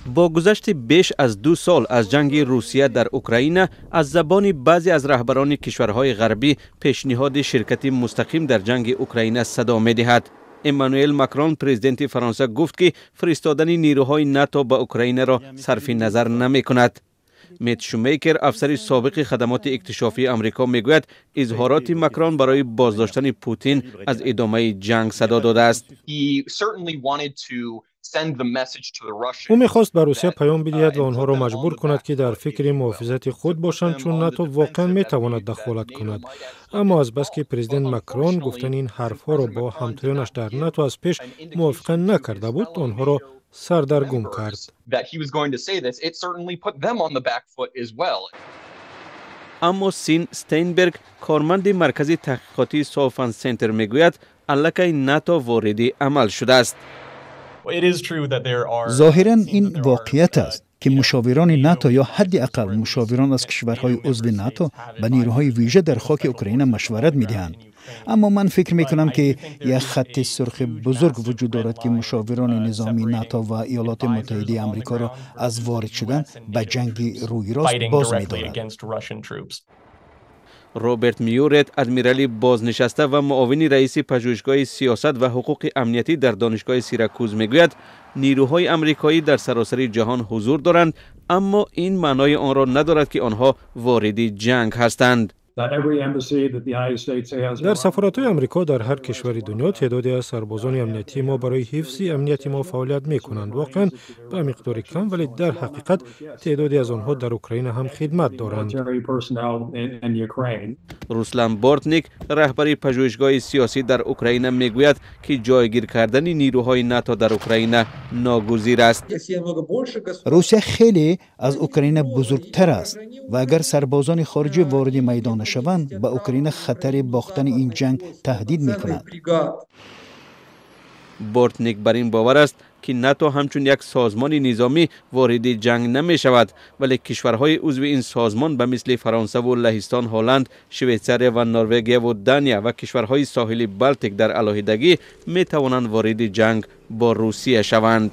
Бо гузашти беш аз 2 сол аз ҷанги Русия дар Украина, аз забони баъзе аз раҳбарони кишварҳои ғарбӣ пешниҳоди ширкати мустақим дар ҷанги Украина садо медиҳад. Эммануэл Макрон, президенти Фаронса, гуфт, ки фиристодани нерӯҳои НАТО ба Украинаро сарфи назар намекунад. Мет Шумейкер, афсари собиқи хадамоти иктишофии Амрико, мегӯяд, изҳороти Макрон барои боздоштани Путин аз идомаи ҷанг садо додааст. Ӯ мехост ба Русия паём бидиҳад ва онҳоро маҷбур кунад, ки дар фикри муҳофизати худ бошанд, чун НАТО воқеан метавонад дахолат кунад. Аммо азбаски президент Макрон гуфтани ин ҳарфҳоро бо ҳамтоёнаш дар НАТО аз пеш мувофиқа накарда буд, онҳоро сардаргум кард. Аммо Син Стейнберг, корманди маркази таҳқиқотии Софан Сентер, мегӯяд, аллакай НАТО вориди амал шудааст. Зоҳиран, ин воқеият аст, ки мушовирони НАТО ё ҳадди ақал мушовирон аз кишварҳои узви НАТО ба нерӯҳои вижа дар хоки Украина машварат медиҳанд. Аммо ман фикр мекунам, ки як хатти сурхи бузург вуҷуд дорад, ки мушовирони низомии НАТО ва Иёлоти Муттаҳидаи Амрикоро аз ворид шудан ба ҷанги рӯйрост боз медорад. Роберт Мюрет, адмирали бознишаста ва муовини раиси пажӯҳишгоҳи сиёсат ва ҳуқуқи амниятӣ дар Донишгоҳи Сиракуз, мегӯяд, нирӯҳои амрикоӣ дар саросари ҷаҳон ҳузур доранд, аммо ин маънои онро надорад, ки онҳо вориди ҷанг ҳастанд. Дар сафоратҳои Амрико дар ҳар кишвари дунё теъдоде аз сарбозони амниятии мо барои ҳифзи амнияти мо фаъолият мекунанд. Воқеан, ба миқдори кам, вале дар ҳақиқат теъдоде аз онҳо дар Украина ҳам хидмат доранд. Руслан Бортник, раҳбари пажӯҳишгоҳи сиёсӣ дар Украина, мегӯяд, ки ҷойгир кардани нирӯҳои НАТО дар Украина ногузир аст. Русия хеле аз Украина бузургтар аст ва агар сарбозони хориҷӣ вориди майдон нашаванд, ба Украина хатари бохтани ин ҷанг таҳдид мекунад. Бортник бар ин бовар аст, ки НАТО ҳамчун як созмони низомӣ вориди ҷанг намешавад, вале кишварҳои узви ин созмон ба мисли Фаронсаву Лаҳистон, Ҳолланд, Швейтсария ва Норвегияву Дания ва кишварҳои соҳили Балтик дар алоҳидагӣ метавонанд вориди ҷанг бо Русия шаванд.